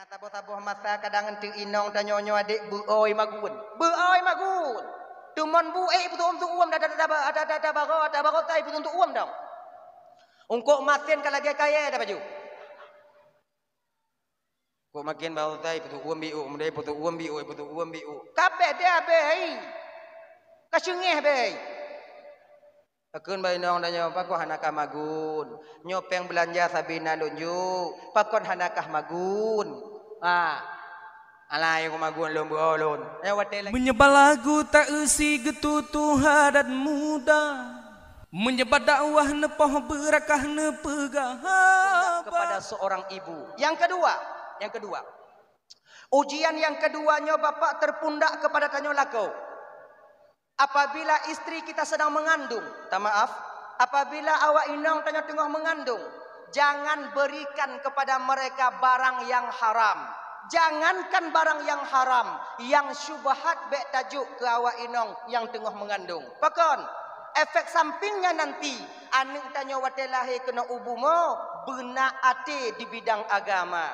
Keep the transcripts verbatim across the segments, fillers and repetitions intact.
Saboh-saboh masa kadang eunteuk inong tanyoe nyoe adék beuoi magun. Beuoi magun. Teumon bu ék peutuom tuom dah, dah, dah, dah, dah, dah, dah, baroe, dah, baroe tai peutuom tuom dong. Ungkok masen ka lagée kayée dah baju. Kok makin baroe tai peutuom biôk, mudai peutuom biôk, peutuom biôk. Kabeh deh abéh. Ka seungéh béh. Pakon bak inong tanyoe, pakon hana kah magun? Nyoe péng beulanja sabe na lôn jok, pakon hana kah magun? Ha. Alai ku magun lôn beuo lôn. Nyoe watée lagée Meunyeubah lagu ta-eu si geututoe adat muda. Meunyeubah dakwah neupoh beurakah neupeugah haba. Kepada seorang ibu. Yang kedua, yang kedua. Ujian yang kedua nyoe Bapak terpundak kepada tanyoe lakoe. Apabila istri kita sedang mengandung, ta maaf, apabila awak inong tanyoe teungoh mengandung, jangan berikan kepada mereka barang yang haram. Jangankan barang yang haram, yang syubhat bék tajok keu awak inong nyang teungoh mengandung. Pakon? Efek sampingnya nanti, aneuëk tanyoe watée lahé keunoe u bumoe beuna até di bidang agama.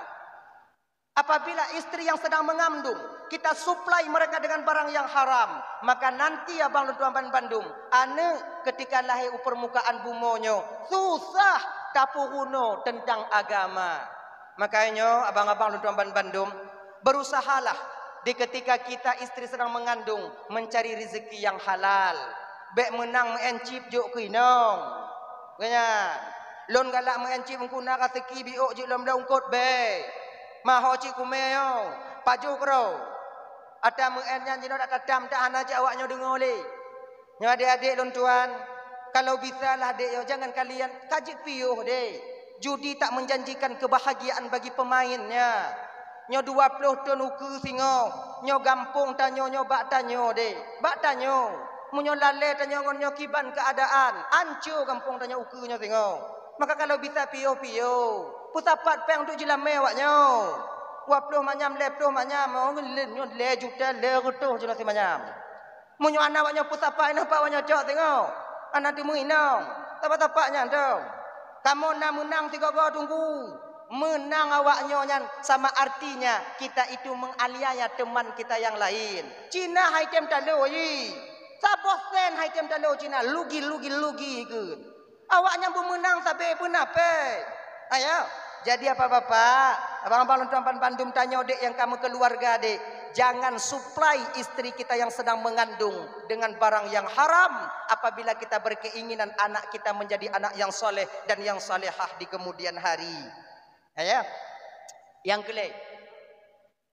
Apabila istri yang sedang mengandung, kita suplai mereka dengan barang yang haram, maka nanti abang lôn tuan ban bandum, aneuëk ketika lahé u permukaan bumoe nyoe susah tapeurunoe teuntang agama. Makajih nyoe abang-abang lôn tuan ban bandum, berusahalah di ketika kita istri sedang mengandung mencari rezeki yang halal. Bék meunang meu'en cip jok keu inong. Geuhnyan, lôn galak meu'en cip, Teungku, na raseuki biôk jeuet lom lé ungkot bék. Maho cit kumé nyoe, pajoh keudroe. Ata meu'en nyan jinoe dak tatam, dak hana cit awak nyoe deungoe lé. Nyoe adék-adék lôn tuan, kalau bisa lah adék nyoe, jangan kalian ka jeuet piôh deh. Judi tak menjanjikan kebahagiaan bagi pemainnya. Nyoe dua ploh thon ukeue singoh, nyoe gampông tanyoe, nyoe bak tanyoe deh. Bak tanyoe. Meunyoe lalée tanyoe ngon nyoe kiban keuadaan, anco gampông tanyoe ukeue nyoe singoh. Maka kalau bisa piôh-piôh, peusapat péng untuk jilamé awak nyoe. Dua ploh manyam, lhée ploh manyam, oh, ngon lé nyoe lhée juta, lhée reutôh jinoe simanyam. Meunyoe hana awak nyoe peusapat, hana pat awak nyoe cok singoh. Hana teumeuinong. Sapat-sapat nyan dong. Kamoe na meunang sigoe-goe Teungku. Meunang awak nyoe nyan sama artinya kita itu menganiaya teman kita yang lain. Cina hai tem talo ji. Saboh sen hai tem talo Cina. Lugi, lugi, lugi keu. Awak nyan beumeunang sabe beuna péng. Ayo, jadi apa bapak, abang-abang lôn tuan ban bandum tanyoe dek nyang ka meukeuluwarga dek, jangan supply istri kita yang sedang mengandung dengan barang yang haram apabila kita berkeinginan anak kita menjadi anak yang soleh dan yang salehah di kemudian hari. Ayo. Yang kelima,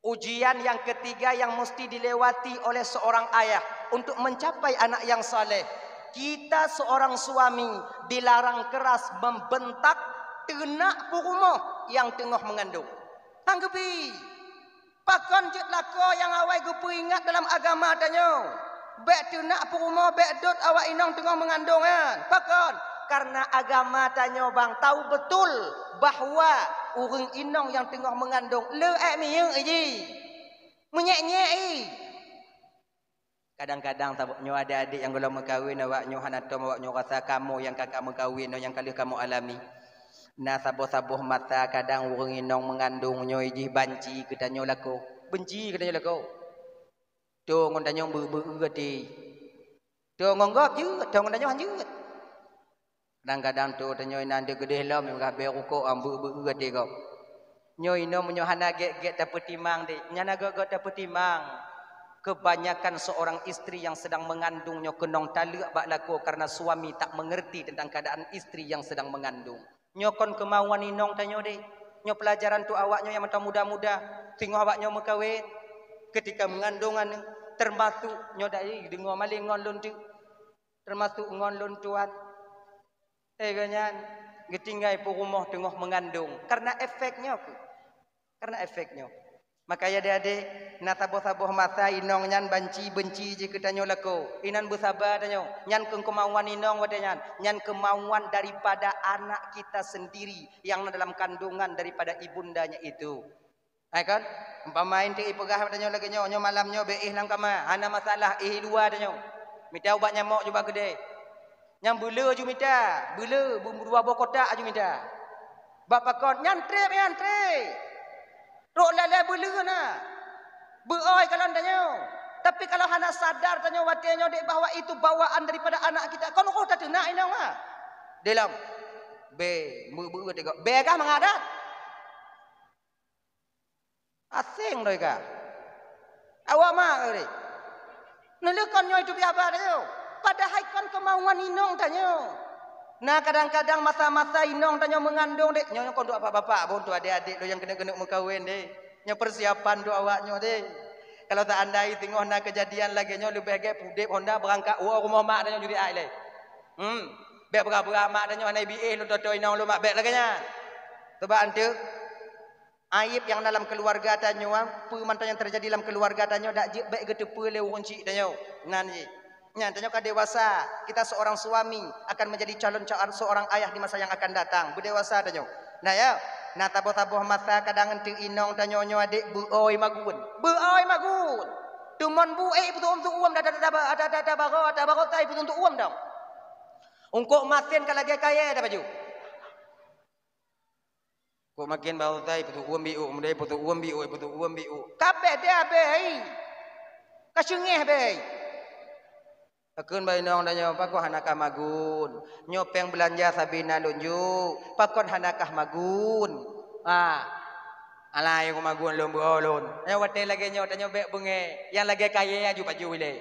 ujian yang ketiga yang mesti dilewati oleh seorang ayah untuk mencapai anak yang saleh. Kita seorang suami dilarang keras membentak teunak peurumoh yang teungoh mengandung. Hang geubi. Pakon jeuet lakoe nyang awai geupeuingat dalam agama tanyoe? Bék teunak peurumoh, bék dot awak inong teungoh meungandong nyan. Pakon? Karena agama tanyoe bang tau beutôi bahwa ureuëng inong nyang teungoh meungandong le ék miyueb ji. Meunyék-nyék i. Kadang-kadang saboh nyoe adék-adék nyang gohlom meukawen, awak nyoe hana tom, awak nyoe rasa kamoe nyang ka, ka meukawen, nyang ka lheueh kamoe alami. Na saboh-saboh masa kadang ureuëng inong meungandong nyoe jih banci keu tanyoe lakoe. Benci keu tanyoe lakoe. Tho ngon tanyoe beu-, beu-, até. Tho ngon gob jeuet, tho ngon tanyoe han jeuet. Kadang-kadang tho tanyoe inan deuh keudeh lom, meugabe rukok, am beu-, beu-, até gob. Nyoe inoe meunyoe hana gét-gét tapeutimang deh, nyan na gét-gét tapeutimang. Kebanyakan seorang istri yang sedang mengandung nyoe keunong taleuek bak lakoe karena suami tak mengerti tentang keadaan istri yang sedang mengandung. Nyoe kon keumauan inong tanyoe deh. Nyoe peulajaran untuk awak nyoe nyang mantong muda-muda. Singoh awak nyoe meukawen, ketika meungandong aneuk, termasuk nyoe dai deungoe maleng ngon lôn teuk, termasuk ngon lôn tuan. Eh, geuhnyan geutinggai peurumoh teungoh meungandong karena efek nyoe keuh. Karena efek nyoe. Maka ya adék-adék, na saboh-saboh masa inong nyan banci, benci jih keu tanyoe lakoe. Inan beusaba tanyoe. Nyan keu keumauan inong watée nyan. Nyan keumauan daripada anak kita sendiri yang na dalam kandungan daripada ibundanya itu. Hai kan? Umpama inti ipeugah tanyoe lagée nyoe, nyoe malam nyoe bék éh lam kama, hana masalah, éh luwa tanyoe. Mita ubat nyamok ju bak keudè. Nyang beuleu aju mita, beuleu, dua boh kotak aju mita. Bak pakon, nyan trép, nyan trép. Trok lalé Leuh na. Beuoi kalon tanyoe. Tapi kalau hana sadar tanyoe watée nyoe dek bahwa itu bawaan daripada anak kita, kon roh tateunak inong ah. Dalam. Be, beu-beu teuga. Be kah mangat that? Asing doi kah? Awak mak deh. Neuleuh kon nyoe itu biaba tanyoe. Padahai kon keumauan inong tanyoe. Nah, kadang-kadang masa-masa inong tanyoe meungandong deh, nyoe kon untuk bapak-bapak, bon untuk adik-adik lo nyang keuneuk-keuneuk meukawen deh. Nyoe persiapan untuk awak nyoe deh. Kalau seandai singoh na kejadian lagée nyoe, leubeh gét pudeb honda beurangkat woe rumoh mak tanyoe juri ai leh. Hmm. Bék beurah-beurah mak tanyoe hana ibiéh lôn toto inong lôn mak bék lagée nyan. Coba anteuk. Aib nyang na lam keuluwarga tanyoe, peue mantong nyang teujadi lam keuluwarga tanyoe, dak jeuet bék geuteupeue lé ureuëng chik tanyoe. Nan jih. Nyan tanyoe ka dewasa, kita seorang suami akan menjadi calon ca-, seorang ayah di masa yang akan datang. Beudewasa tanyoe. Nah ya, na saboh-saboh masa kadang eunteuk inong tanyoe nyoe adek beuoi magun. Beuoi magun. Teumon bu ék peutuem tuem dah dah dah dah dah dah dah baro dah baro tai peutuem tuem dong. Ungkok masen ka lagée kayée dah baju. Kok maken bak utai, peutuem biôk, mudai peutuem biôk, peutuem biôk. Kabeh deh abeh hai. Ka seungeh beh hai. Pakon bak inong tanyoe, pakon hana kah magun? Nyoe péng beulanja sabe na lôn jok, pakon hana kah magun? Ha. Alai ku magun lôn beuo lôn. Nyoe watée lagée nyoe tanyoe bék beungéh, nyang lagée kayée aju baju ilée.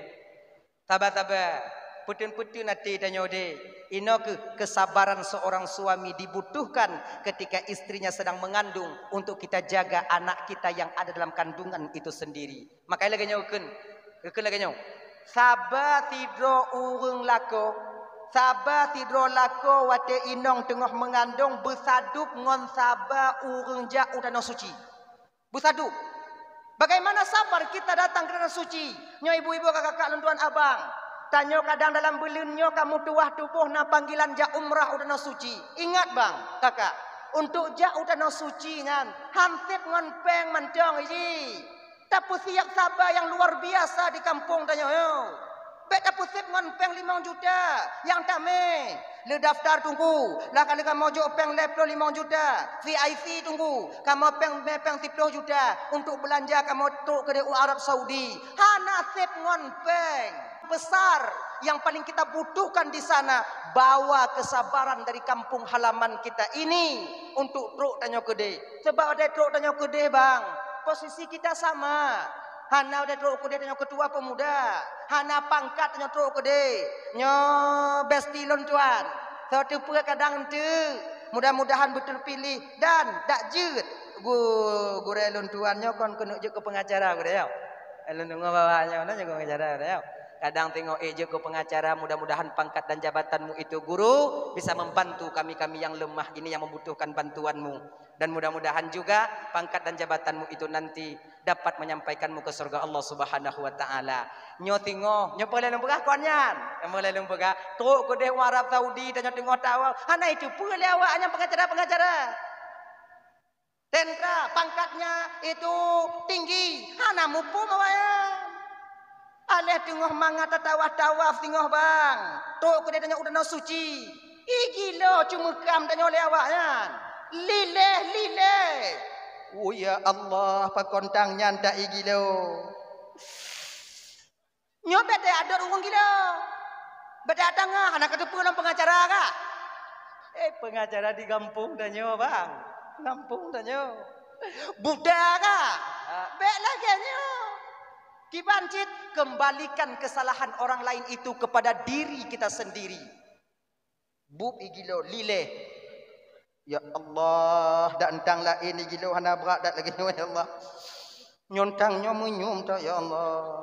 Saba-saba, peuteuon-peuteuon até tanyoe deh. Inoe kheueh kesabaran seorang suami dibutuhkan ketika istrinya sedang mengandung untuk kita jaga anak kita yang ada dalam kandungan itu sendiri. Makanya lagée nyoe kheun, kheun lagée nyoe. Saba sidroe ureuëng lakoe, saba sidroe lakoe watée inong teungoh meungandong beusadub ngon saba ureuëng jak u tanoh suci. Beusadu. Bagaimana sabar kita datang ke tanah suci? Nyoe ibu-ibu, kakak-kakak lôn tuan abang. Tanyoe kadang dalam buleuen nyoe kamoe tuwah tuboh na panggilan jak umrah u tanah suci. Ingat bang, kakak, untuk jak u tanah suci nyan han seb ngon péng mantong iji. Tapeusiap saba nyang luar biasa di kampung tanyoe. Bék tapeuseb ngon péng limong juta nyang tamé. Le daftar tunggu, lah ka lheueh kamoe jok péng lhée ploh limong juta, V I P tunggu, kamoe péng mé péng siploh juta untuk beulanja kamoe trok keudeh u Arab Saudi. Hana seb ngon péng besar. Yang paling kita butuhkan di sana, bawa kesabaran dari kampung halaman kita ini untuk trok tanyoe keudeh. Sebab ada trok tanyoe keudeh bang, posisi kita sama. Hana udeh trok keudeh tanyoe keutua peumuda, hana pangkat tanyoe trok keudeh. Nyoe besti lôn tuan. Soe teupeu kadang eunteuk. Mudah-mudahan beuteupiléh dan dak jeuet. Gu-, gurée lôn tuan nyoe kon keuneuk jeuet keu pengacara gurée nyoe. Lôn deungoe bahwa nyoe na jeuet keu pengacara gurée nyoe. Kadang teungoh ék jeuet keu pengacara, mudah-mudahan pangkat dan jabatanmu itu guru bisa membantu kami-kami yang lemah ini yang membutuhkan bantuanmu. Dan mudah-mudahan juga pangkat dan jabatanmu itu nanti dapat menyampaikanmu ke surga Allah Subhanahu wa Ta'ala. Nyoe teungoh, nyoe peureulée lôn peugah kon nyan. Nyoe peureulée lôn peugah, trok keudeh u Arab Saudi, tanyoe teungoh tawaf. Hana itu peue lé awak nyang pengacara-pengacara. Tentara pangkatnya itu tinggi, hana muphom awak nyan. Aléh teungoh mangat tatawaf-tawaf singoh bang, trok keudeh tanyoe u tanoh suci. Ih gilo ceumeukam tanyoe lé awak nyan. Lileh-lileh. Oh ya Allah, pakon tang nyan ta ih gilo. Nyoe bék teuadot ureuëng gilo. Bék teuadot tangah, hana kateupeue lom pengacara kah? Eh, pengacara di gampông tanyoe bang. Gampông tanyoe. Buta kah? Bék lagée nyoe. Kiban cit, kembalikan kesalahan orang lain itu kepada diri kita sendiri. Bup ih gilo, lileh. Ya Allah, dak eunteuk laén ih gilo hana brat dak lagée nyoe ya Allah. Nyoe eunteuk nyoe meunyum tok ya Allah.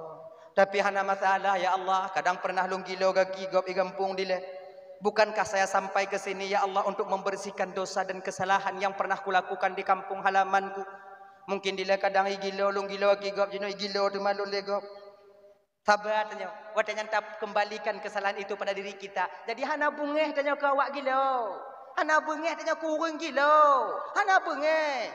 Tapi hana masalah ya Allah, kadang pernah lôn gilo gaki gob ih gampông dilée. Bukankah saya sampai ke sini ya Allah untuk membersihkan dosa dan kesalahan yang pernah kulakukan di kampung halamanku? Mungkin dilée kadang ih gilo lôn gilo gaki gob jinoe ih gilo teuma lôn lé gob. Saba tanyoe, watée nyan takeumbalikan keusalahan itu pada diri kita. Jadi hana beungéh tanyoe keu awak gilo. Hana beungéh tanyoe keu ureuëng gilo. Hana beungéh.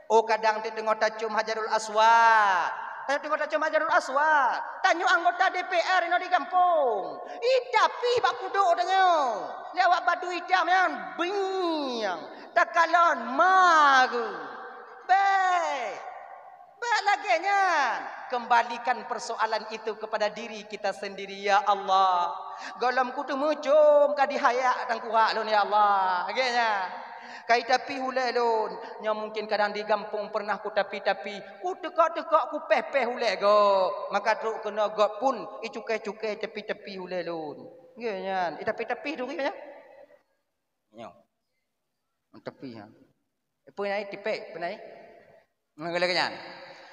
Oh kadang teungoh tacom Hajarul Aswad. Tanyoe teungoh tacom Hajarul Aswad. Tanyoe anggota D P R inoe di gampông. Ih tapi bak kudok tanyoe. Lé awak badu itam nyan, biang. Takalon magu. Bék. Lagèe nyan, kembalikan persoalan itu kepada diri kita sendiri, "Ya Allah, gohlom kuteumeucom ka dihayak tangkurak lôn, ya Allah." Lagèe nyan. Kai tapi ulèe lôn, nyoe mungkin kadang di gampông pernah kutapi-tapi, kuteukok-teukok, kupéh-péh ulèe gob. Maka trok keunoe gob pun icukai-cukai tapi-tapi ulèe lôn. Lagèe nyan, itapi-tapi tu lagèe nyan. Nyoe. Tapi, ha. Peue nyan, tipék, peue nyan? Ngon lagèe nyan.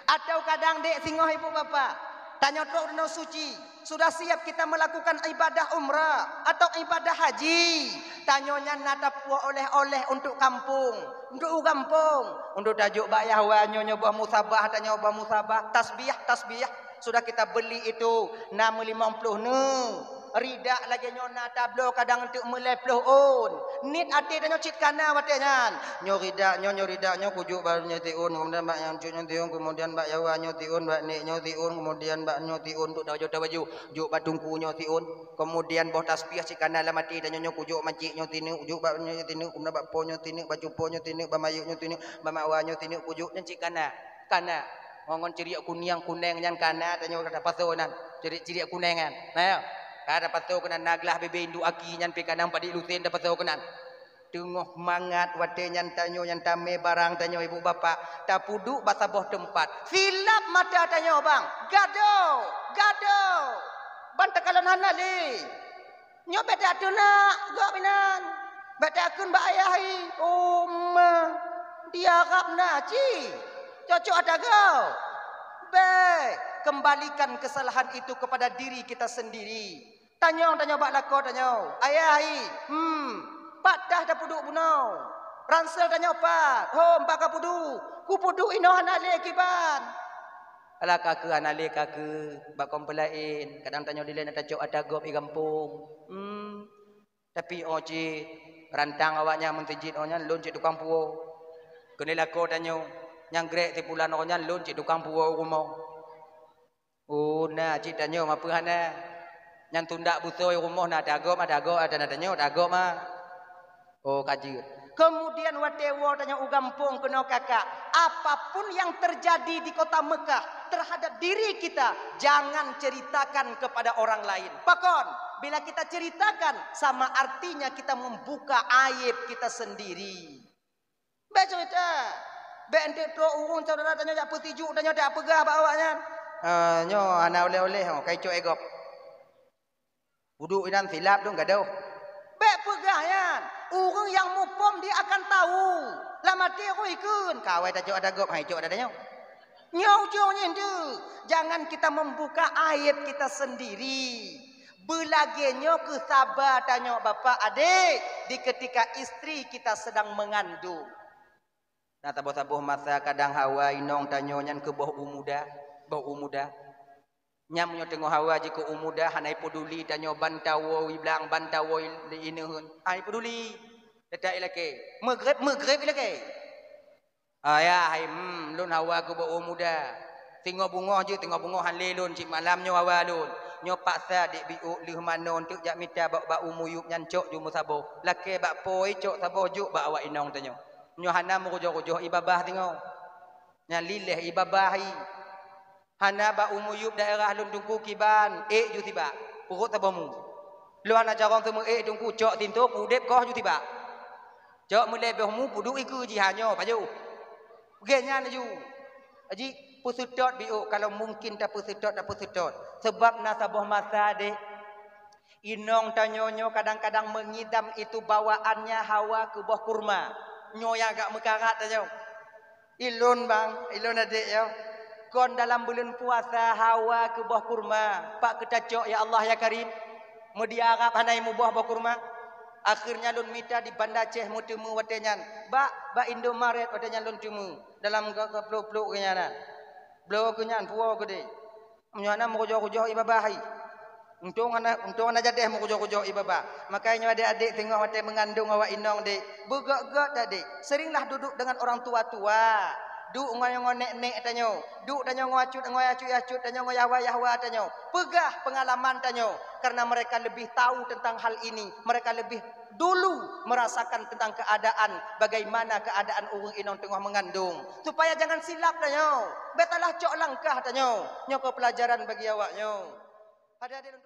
Atau kadang dek singoh ibu bapak, tanyoe trok Danau Suci, sudah siap kita melakukan ibadah umrah atau ibadah haji. Tanyoe nyan na tapuwoe oleh-oleh untuk kampung, untuk u gampông, untuk tajok bak yah wa nyoe, nyoe boh musabah, tanyoe boh musabah, tasbih, tasbih. Sudah kita beli itu, na meulimong ploh neue. Ridak lagèe nyoe na tabloe kadang teuk meulhèe ploh ôn. Niet até tanyoe cit kana watèe nyan. Nyoe ridak nyoe, nyoe ridak nyoe kujok bak nyoe tiôn, keumudian bak nyoe tiôn, keumudian bak yah wa nyoe tiôn, bak nek nyoe tiôn, keumudian bak nyoe tiôn, untuk tabajoh-tabajoh. Jok bak teungku nyoe tiôn. Keumudian boh tasbih cit kana lam até tanyoe, nyoe kujok mancik nyoe tineuk, kujok bak nyoe tineuk, keumudian bak po nyoe tineuk, bak cupo nyoe tineuk, bak mayuek nyoe tineuk, bak mak wa nyoe tineuk, kujok nyan cit kana. Kana. Ngon, ngon ciriek kuniang, kunèng nyan kana tanyoe ka tapasoe nan. Ciriek-ciriek kunèng nyan. Nah, ka tapasoe keunan, na glah bèbè induek aki nyan pih kadang padit lusén tapasoe keunan. Teungoh mangat watèe nyan tanyoe nyan tamè barang tanyoe ibu bapak, tapeuduek bak saboh teumpat. Silap mata tanyoe bang, gadôh, gadôh. Ban takalon hana lé. Nyoe bèk tateunak gob inan. Bèk takheun bak ayah i, "Oh ma, di Arab na ci, cocok ata gob." Bèk, kembalikan kesalahan itu kepada diri kita sendiri. Tanyong, tanyong bak lakoe tanyoe, "Ayah i, hmm, pat tah tapeuduek bunoe? Ransel tanyoe pat? Hom pat kapeuduek? Kupeuduek inoe hana lé kiban." Alah ka kheueh hana lé ka kheueh, bak kong peulaén, kadang tanyoe dilèe na tacok ata gob i gampông. Hmm. Tapi 'oh cit rantang awaknyan meuseujid 'oh nyan lôn cit tukang puwoe. Keuneuk lakoe tanyoe, nyang grek sipulan 'oh nyan lôn cit tukang puwoe u rumoh. Oh, na cit tanyoe ma peue hana. Nyang tundak beusoe rumoh na tagok ma tagok, ata na tanyoe tagok ma. Oh, ka jeuet. Kemudian watèe woe tanyoe u gampông keunoe kakak, apapun yang terjadi di kota Mekah terhadap diri kita, jangan ceritakan kepada orang lain. Pakon? Bila kita ceritakan, sama artinya kita membuka aib kita sendiri. Bèk cerita. Bèk enteuk trok ureueng saudara tanyoe jak peusijuk tanyoe jak peugah bak awaknyan, "Ah, nyoe hana oleh-oleh, oh, ka icok e gob." Uduk inan silap dong gadôh. Bèk peugah nyan. Ureueng nyang muphom dia akan tahu. Lam até roh ikheun, "Ka awai tacok ata gob, hai cok ata tanyoe." Nyoe ujong nyan tu. Jangan kita membuka aib kita sendiri. Beulagèe nyoe keuh saba tanyoe bapak adék di ketika istri kita sedang mengandung. Na saboh-saboh masa kadang hawa inong tanyoe nyan keu boh u muda, boh u muda. Nyan meunyoe teungoh hawa jikeu u muda hana ipeuduli tanyoe ban tawoe i blang, ban tawoe i ineuheun. Hana ipeuduli. Teutap ilakèe. Meugreb, meugreb ilakèe. Ayah, hai, hmm, lôn hawa keu boh u muda. Singoh beungoh jeuet, singoh beungoh han lé lôn, cit malam nyoe hawa lôn. Nyoe paksa dek biôk lheueh manoe teuk jak mita bak, bak u muyueb nyan cok ju meusaboh. Lakèe bak po i cok saboh jok bak awak inong tanyoe. Nyoe hana meurujoh-rujoh i babah singoh. Nyan lileh i babah i. Hana bak u muyueb daerah lôn teungku kiban, ék ju sibak, peuruet saboh mu. Lôn hana carông teumeuék teungku, cok sinto, peuudép koh ju sibak. Cok meulhèe boh mu, peuduek ikeue jih hanyoe pajoh. Lagèe nyan laju. Aji peuseutot biôk, kalau mungkin tapeuseutot, tapeuseutot. Sabab na saboh masa deh, inong tanyoe nyoe kadang-kadang mengidam itu bawaannya hawa keu boh kurma. Nyoe nyang agak meukarat tanyoe. Ilôn bang, ilôn adék yo. Kon dalam buleuen puasa hawa keu boh kurma, pat keu tacok ya Allah ya Karim. Meudiarab hana imuboh boh kurma. Akhirnya lôn mita di Banda Aceh meuteumé watèe nyan. Bak, bak Indomaret watèe nyan lôn teumé. Dalam ka, ka plôk-plôk keu nyan na. Bloe keu nyan, puwoe keu deh. Meunyoe hana meukujoh-kujoh ié babah hai. Untông hana, untông hana jadeh meukujoh-kujoh ié babah. Makajih nyoe adék-adék teungoh watèe meungandong awak inong deh, beugöt-göt that deh. Seringlah duduk dengan orang tua-tua. Duek ngon, ngon nek-nek tanyoe. Duek tanyoe ngon acut, ngon acut-acut tanyoe, ngon yahwa-yahwa tanyoe. Peugah peungalaman tanyoe, karena mereka lebih tahu tentang hal ini. Mereka lebih Dulu merasakan tentang keadaan, bagaimana keadaan ureuëng inong teungoh mengandung. Supaya jangan silap tanyoe. Betalah cok langkah tanyoe. Nyoe keu pelajaran bagi awak nyoe. Adik-adik